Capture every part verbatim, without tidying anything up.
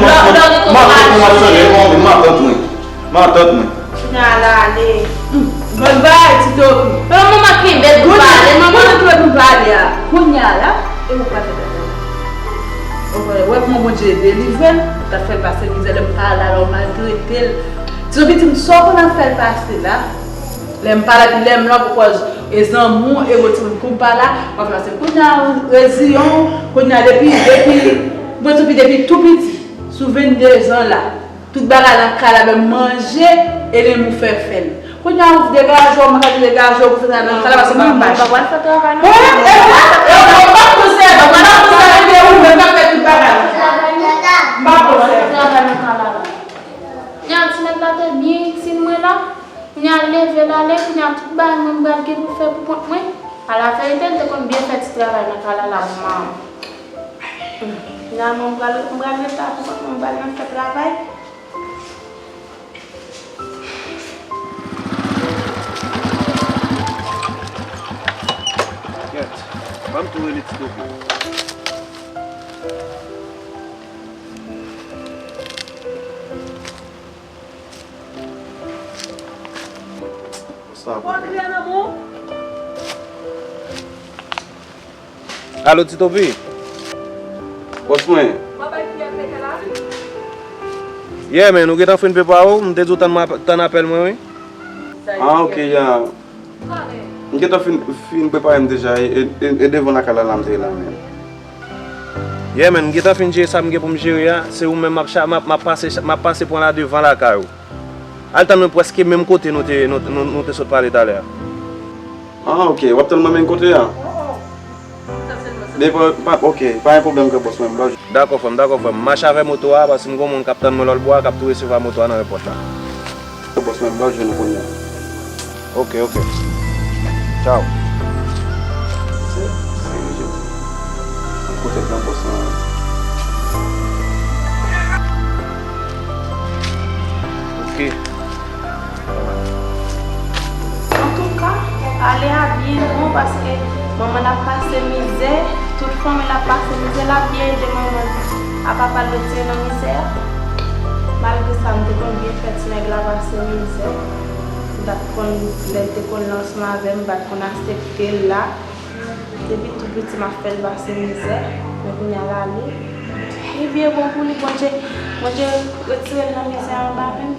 mwen, matant mwen, matant mwen, matant mwen. Kounya l ale. Bon bagay, Tito. Manman kenbe l pou pale, manman. Kote nou pale a? Kounya la, e ou pa fè bagay. Ou wè kòman Bondye delivre l, t ap fè l pase mizè, lè m pa la, lè w maltrete l. Tito pitit m, sa w konn ap fè l pase la? Lè m pa la, epi lè m la, pou kòz e zanmi w, e gwo timoun kou m pa la, w ap fè pase. Kounya, reziyon, kounya, depi, depi, mwen tou pi, depi tou piti, sou venndezan la, tout bagay nan kay la, menm manje, e li menm ou fè fè l. Kounya, ou degaje w, mwen ka degaje w pou fè travay nan kay la, paske m pa mache. Mwen pa pral fè travay nan kay la. Mwen pa pral fè travay nan kay la. Mwen pa pral fè travay nan kay la. Kounya, ti nèg la te byen itil mwen la. Kounya l leve l ale, kounya tout bagay mwen m pral gen pou fè pou kont mwen. Alaverite, l te konn byen fè ti travay nan kay la la pou manman. Kounya mwen m pral, m pral rete la pou kont mwen, m pral nan fè travay. Kèt, ban m tou rele Tito pou ou. Sa pou ou. Alo, Tito P. Bòs mwen. Yeah, man, ou gentan fin prepare w? M te di w tann m ap-, tann apèl mwen, wi. Ah, ok, yeah. M gentan fin, fin prepare m deja, e, e, e, e devan lakay la, la m te ye la menm. Yeah, man, m gentan fin jere sa m gen pou m jere a. Se ou menm m ap cha-, m ap, m ap pase, m ap pase pran la devan lakay ou. Al tann mwen prèske menm kote nou te, nou, nou, nou te sot pale talè a. Ah, ok, w ap tann mwen menm kote a? Men pa, pa, ok, pa gen pwoblèm, gran bòs mwen, m ba. Dakò, frè m, dakò, frè m. Mache avè moto a, paske m gon moun k ap tann mwen lòt bò a, k ap tou resevwa moto a nan èpòt la. Bòs mwen, m pral jwenn ou kounye a. Ok, ok. Tchaw. Se, se, se, an kote gran bòs lan. Ok. Antouka, ale a byen bon paske manman l ap pase mizè, tout fanmi l ap pase mizè, l ap byen ede manman l. A papa l retire nan mizè a. Malgre sa, m te konn byen fè ti nèg la pase mizè. M pa t konn, lè l te konn nan ansanm avè m, m pa t konn aksepte l la. Depi tou piti, m ap fè l pase mizè. Men kounye a l ale. Li byen bon pou li, Bondye, Bondye retire l nan mizè anba menm.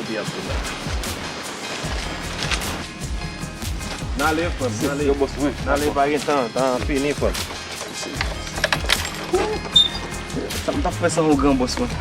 N ale, frè m, n ale. Yo, bòs mwen. N ale, pa gen tan, tan fini, frè m. Sa m t ap fè san ou, gran bòs mwen?